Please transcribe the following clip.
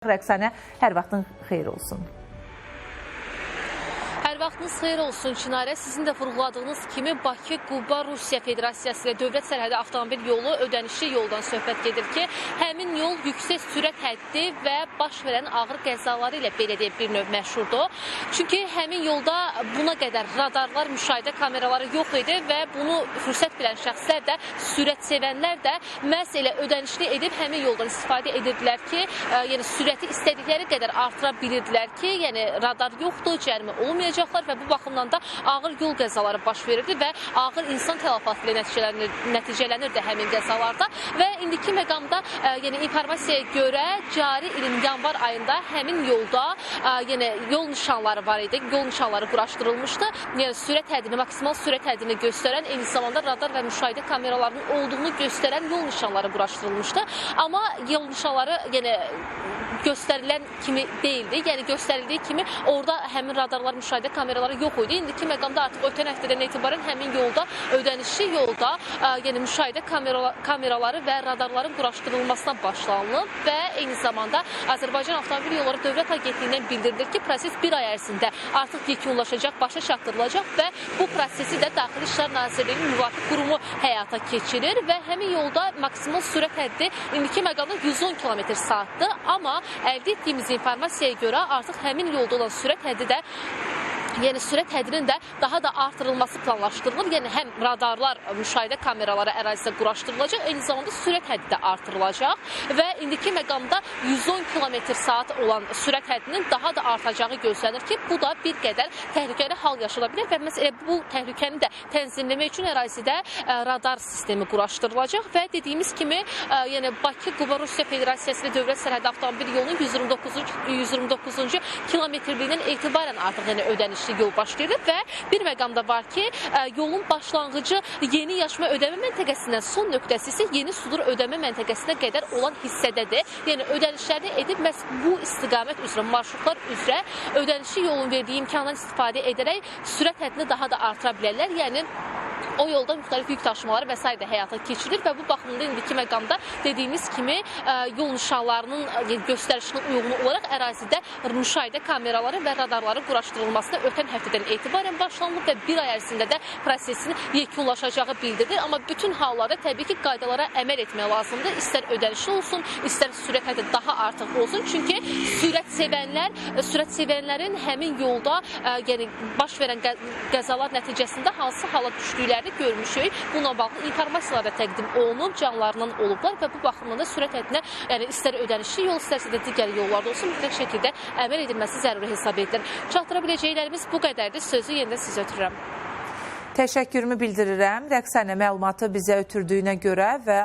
Rəqsanə, hər vaxtın xeyir olsun. Hər vaxtınız xeyir olsun Çinarə. Sizin də vurğuladığınız kimi Bakı-Quba Rusiya Federasiyası ilə dövlət sərhədi avtomobil yolu ödənişli yoldan söhbət gedir ki, həmin yol yüksək sürət həddi və baş verən ağır qəzaları ilə belə deyək bir növ məşhurdur. Çünki həmin yolda buna qədər radarlar, müşahidə kameraları yox idi və bunu fürsət bilən şəxslər də, sürət sevənlər də məhz elə ödənişli edib həmin yoldan istifadə edirdilər ki, yəni sürəti istədikləri qədər artıra bilirdilər ki, yəni radar yoxdur, cərimə olmayacaqlar və bu baxımdan da ağır yol qəzaları baş verirdi və ağır insan tələfatı ilə nəticələnirdi həmin qəzalarda. Və indiki məqamda yəni informasiyaya görə cari ilin yanvar ayında həmin yolda yəni yol nişanları var idi, yol nişanları quraşdırılmışdı. Yəni sürət həddini, maksimal sürət həddini göstərən, eyni zamanda radar və müşahidə kameralarının olduğunu göstərən yol nişanları quraşdırılmışdı. Amma yol nişanları yəni göstərilən kimi deyildi. Yəni göstərildiyi kimi orada həmin radarlar, müşahidə kameraları yox idi. İndiki məqamda artıq ötən həftədən etibarən həmin yolda, ödənişli yolda, yəni müşahidə kameraları və radarların quraşdırılmasına başlanılıb və eyni zamanda Azərbaycan Avtomobil Yolları Dövlət Agentliyindən bildirilir ki, proses bir ay ərzində artıq yekunlaşacaq, başa çatdırılacaq və bu prosesi də Daxili İşlər Nazirliyinin müvafiq qurumu həyata keçirir və həmin yolda maksimal sürət həddi indiki məqamda 110 km saatdır, amma əldə etdiyimiz informasiyaya görə artıq həmin yolda olan sürət həddi də, yəni sürət həddinin də daha da artırılması planlaşdırılır. Yəni həm radarlar, müşahidə kameraları ərazidə quraşdırılacaq, eyni zamanda sürət həddi də artırılacaq və indiki məqamda 110 km saat olan sürət həddinin daha da artacağı gözlənir ki, bu da bir qədər təhlükəli hal yaşana bilər və məsələ bu təhlükəni də tənzimləmək üçün ərazidə radar sistemi quraşdırılacaq və dediyimiz kimi, yəni Bakı-Quba Rusiya Federasiyası ilə dövlət sərhədi avtomobil yolunun 129-cu kilometrliyindən etibarən artıq yəni ödənişli yol başlayır və bir məqamda var ki, yolun başlanğıcı Yeni Yaşma ödəmə məntəqəsindən son nöqtəsi isə Yeni Sudur ödəmə məntəqəsinə qədər olan hissədədir. Yəni ödənişlərini edib məhz bu istiqamət üzrə, marşrutlar üzrə ödənişli yolun verdiyi imkandan istifadə edərək sürət həddini daha da artıra bilərlər. Yəni o yolda müxtəlif yük daşımaları və sair də həyata keçirilir və bu baxımda indiki məqamda dediyimiz kimi yol nişanlarının göstərişinə uyğun olaraq ərazidə müşahidə kameraları və radarların quraşdırılmasına ötən həftədən etibarən başlanılıb və bir ay ərzində də prosesin yekunlaşacağı bildirilir. Amma bütün hallarda təbii ki, qaydalara əməl etmək lazımdır. İstər ödənişli olsun, istər sürət həddi daha artıq olsun. Çünki sürət sevənlərin həmin yolda yəni baş verən qəzalar nəticəsində hansı hala düşdüklərini görmüşük. Buna bağlı informasiyalar da təqdim olunub, canlarından olublar və bu baxımdan da sürət həddinə, yəni istər ödənişli yol, istərsə də digər yollarda olsun, mütləq şəkildə əməl edilməsi zəruri hesab edilir. Çatdıra biləcəklərimiz bu qədərdir. Sözü yenidən sizə ötürürəm. Təşəkkürümü bildirirəm. Rəqsanə, məlumatı bizə ötürdüyünə görə və